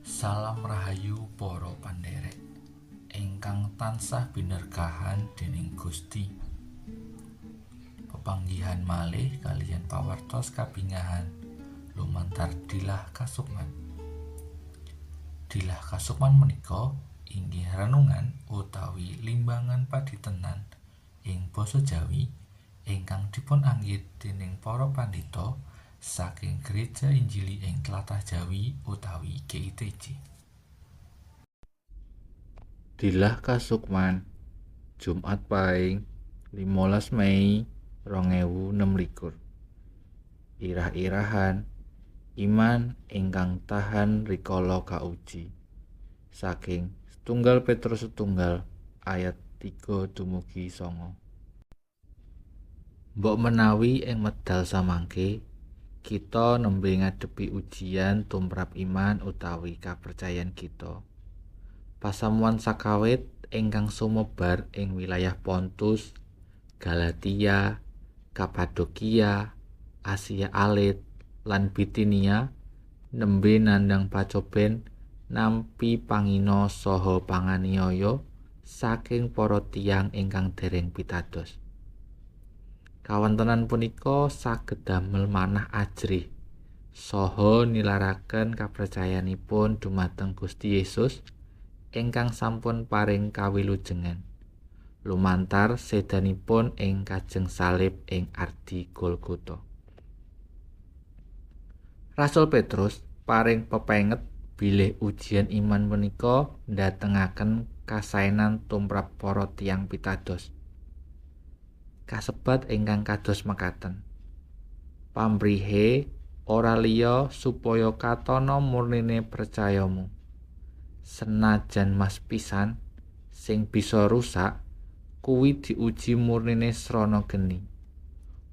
Salam rahayu para pandherek ingkang tansah binerkahan dening Gusti. Pepanggihan malih kaliyan pawartos kabingahan lumantar Dilah Kasukman. Dilah Kasukman menika inggih renungan utawi limbangan padintenan ing basa Jawi ingkang dipun anggit dening para pandhita saking Gereja Injili ing Tlatah Jawi utawi GITJ. Dilah Kasukman, Jumat Paing 15 Mei 2026. Irah-irahan iman ingkang tahan rikala kauji. Saking 1 Petrus 1 ayat 3 dumugi 9. Mbok menawi ing medal samangke kita nembe ngadepi ujian tumrap iman utawi kapercayan kita. Pasamuan sakawit ingkang sumebar ing wilayah Pontus, Galatia, Kapadokia, Asia Alit, lan Bitinia nembe nandhang pacoben nampi pangina saha panganiaya saking para tiyang ingkang dereng pitados. Kawontenan punika saged damel manah ajrih saha nilaraken kapercayanipun dumateng Gusti Yesus ingkang sampun paring kawilujengan lumantar sedanipun ing kajeng salib ing ardi Golgota. Rasul Petrus paring pepenget bilih ujian iman punika ndatengaken kasaenan tumrap para tiyang pitados. Kasebat ingkang kados mekaten. Pamrihe ora liya supaya katana murnine percayamu. Senajan mas pisan sing bisa rusak kuwi diuji murnine srana geni.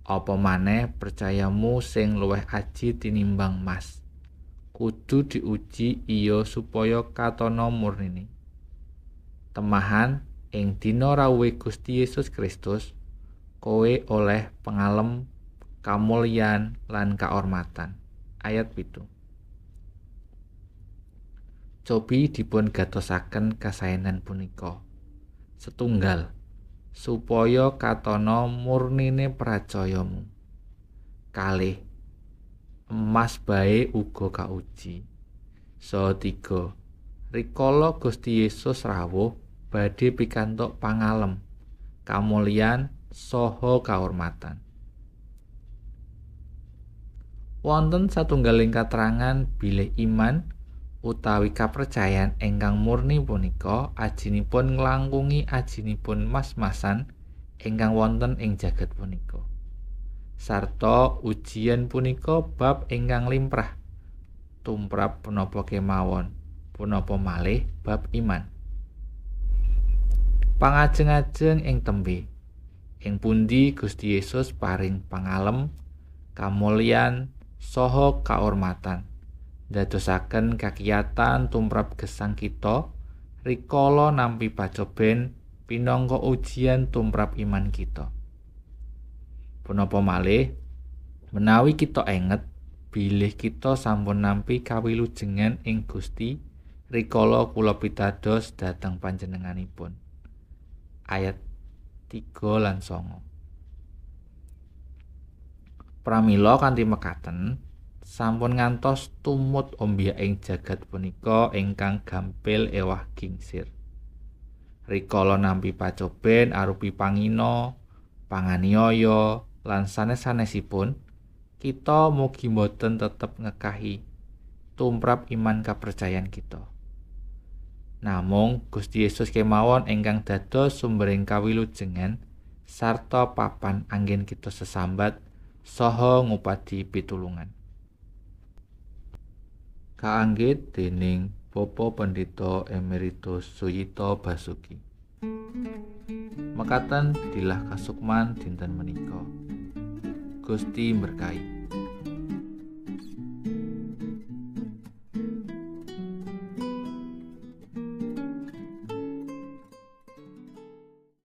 Apa maneh percayamu sing luwih aji tinimbang mas. Kudu diuji iya supaya katana murnine. Temahan ing dina rawuhe Gusti Yesus Kristus, kowe oleh pengalem, kamulyan lan kaormatan. Ayat 7. Cobi dipun gatosaken kasaenan punika. Setunggal, supaya katana murnine pracayamu. Kalih, emas bae uga kauji. Saha tiga, rikala Gusti Yesus rawuh badhe pikantuk pangalem, kamulyan saha kaurmatan. Wonten satunggaling katrangan bilih iman utawi kapercayan ingkang murni punika ajinipun nglangkungi ajinipun mas-masan ingkang wonten ing jagat punika. Sarta ujian punika bab ingkang limrah tumrap punapa kemawon, punapa malih bab iman. Pangajeng-ajeng ing tembe ing pundi Gusti Yesus paring pangalem, kamulyan saha kaurmatan, ndadosaken kakiyatan tumrap gesang kita rikala nampi pacoben pinangka ujian tumrap iman kita. Punapa malih menawi kita enget bilih kita sampun nampi kawilujengan ing Gusti rikala kula pitados dhateng panjenenganipun. Ayat 3 lan 9. Pramila kanthi mekaten sampun ngantos tumut ombyak ing jagat punika ingkang gampil ewah gingsir. Rikala nampi pacoben arupi pangina, panganiaya lan sanes-sanesipun, kita mugi boten tetep ngekahi tumrap iman kapercayan kita. Namung Gusti Yesus kemawon ingkang dados sumbering kawilujengan sarta papan anggen kita sesambat saha ngupadi pitulungan. Kaanggit dening Bapak Pendeta Emeritus Suyito Basuki. Mekaten Dilah Kasukman dinten menika. Gusti mberkahi.